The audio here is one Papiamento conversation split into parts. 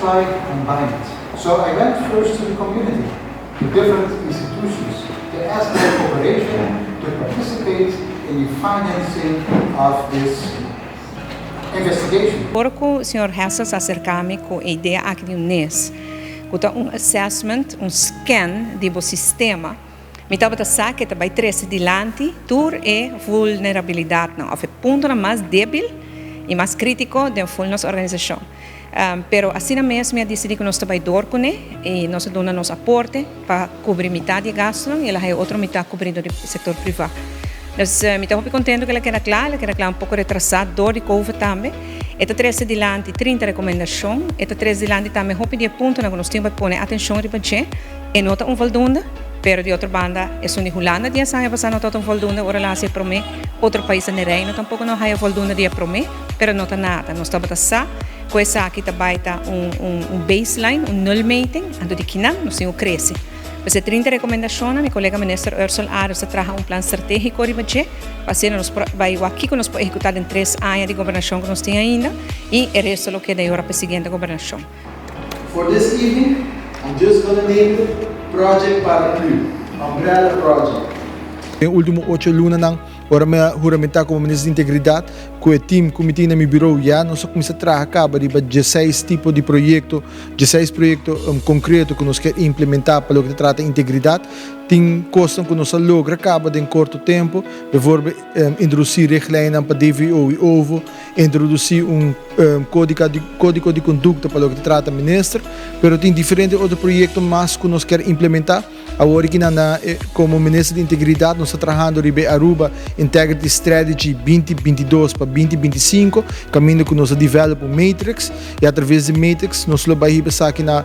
try combine it. So I went first to the community, to different institutions, to ask their cooperation to participate in the financing of this investigation. Ora ku señor Hessels a aserká mi ku e idea aki di un NIS, ku ta un assessment, un scan di bo sistema, mi tabata sa ku e ta bai trese dilanti tur e vulnerabilidatnan òf e puntonan mas débil i mas krítiko den ful nos organisashon. Pero asina mes mi a disidí ku nos ta bai dor kuné i nos a duna nos aporte pa kubri mitat di e gastunan i el a haña otro mitat kubrí dor di sektor privá. Dus mi ta hopi kontentu ku el a keda kla, el a keda kla un poko retrasá dor di covid tambe. E ta trese dilanti 30 rekomendashon, e ta trese dilanti tambe hopi di e puntonan ku nos tin pa pone atenshon riba dje. E no ta un voldoende, pero di otro banda esun di Hulanda 10 aña pasá no tabata un voldoende ora el a hasi e promé, otro paisnan den Reino tampoko no a haña voldoende di e promé. Pero no ta nada. Nos tabata sa ku esaki ta bai ta un un baseline, un nulmeting, anto di kinan nos tin ku krese. Pues e 30 rekomendashonnan, mi kolega Minister Ursell Arends ta traha un plan stratégiko riba dje, pa asina nos por bai wak kiko nos por ehekutá den tres aña di gobernashon ku nos tin ainda i e resto lo keda e ora pa e siguiente gobernashon. For this evening, I'm just gonna name it Project Paraplu, Umbrella Project. Den último ocho lunanan, ora mi a huramentá komo Minister di Integridat, ku e tim ku mi tin na mi birou ya nos a kuminsá traha kaba riba dieseis tipo di proyekto, dieseis proyekto konkreto ku nos kier implementá pa loke ta trata integridat. Tin kosnan ku nos a logra kaba den korto tempu, bivoorbeeld introdusí richtlijnnan pa DVO i OVO, introdusí un kódigo di kondukta pa loke ta trata minister, pero tin diferente otro proyekto mas ku nos kier implementá. Awor aki nan na komo Minister di Integridat nos ta trahando riba e Aruba Integrity Strategy 2022 pa 2025, kaminda ku nos a develop un matrix i atraves di matrix nos lo bai hiba esaki na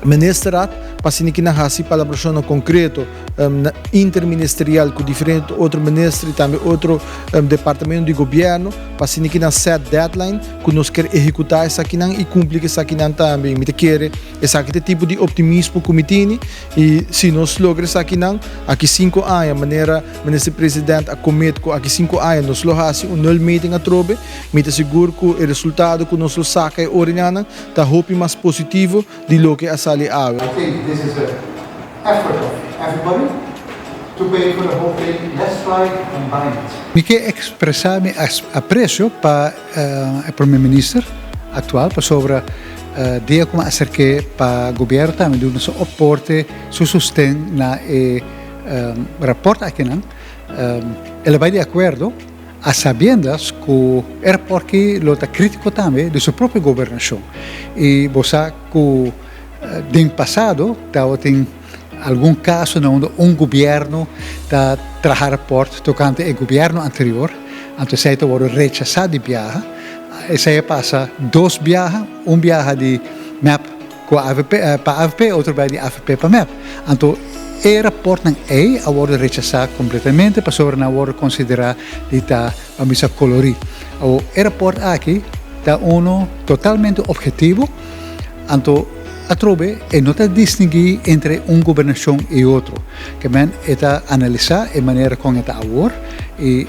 Ministerraad pa asina ki nan hasi palabrashonnan konkreto interministerial ku diferente otro minister i tambe otro departamento di gobièrnu pa asina ki nan set deadline ku nos kier ehekutá esakinan i kumpli ku esakinan tambe. Mi ta kere. Esaki ta e tipo di optimismo ku mi tini i si nos logra esakinan, aki sinku aña, manera Minister President a komet ku aki sinku aña nos lo hasi un nulmeting atrobe, mi ta sigur ku e resultado ku nos lo saka e orinanan ta hopi mas positivo di loke a sali awe. I think this is a effort of everybody to pay for the whole thing, let's try combine it. Mi ke ekspresá mi apresio pa e Prome Minister aktual pasobra dia ku mi a aserk'é pa gobièrnu tambe duna su aporte, su sosten na e rapòrt akinan. El a bai di akuerdo a sabiendas ku e rapòrt aki lo ta krítiko tambe di su propio gobernashon. I bo sa ku den pasado tabatin algun kaso na unda un gobièrnu ta traha rapòrt tokante e gobièrnu anterior, anto esei ta wòrdu rechasá di biaha. Esei a pasa dos biaha, un biaha di mep ku avp pa avp, otro biaha di avp pa mep. Anto e rapòrtnan ei a wòrdu rechasá kompletamente pasobra nan a wòrdu konsiderá di ta, ban bisa, kolorí. Awor e rapòrt aki ta unu totalmente ophetivo. Anto atrobe e no ta distinguí entre un gobernashon i otro. Ke men e ta analisá e manera kon e ta awor i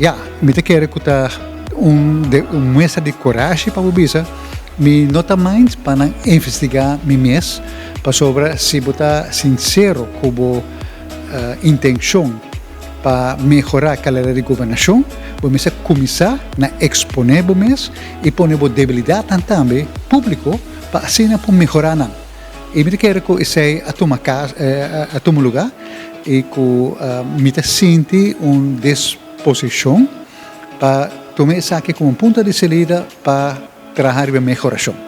ya, mi ta kere ku ta un un muestra di korashi pa bo bisa mi no ta mind pa nan investigá mi mes pasobra si bo ta sinsero ku bo intenshon pa mehorá kalidat di gobernashon, bo mester kuminsá na eksponé bo mes i pone bo debilidatnan tambe públiko pa asina por mehorá nan. I mi ta kere ku esei a tuma kas a tuma lugá i ku mi ta sinti un disposishon pa tuma esaki komo un punto di salida pa traha riba mehorashon.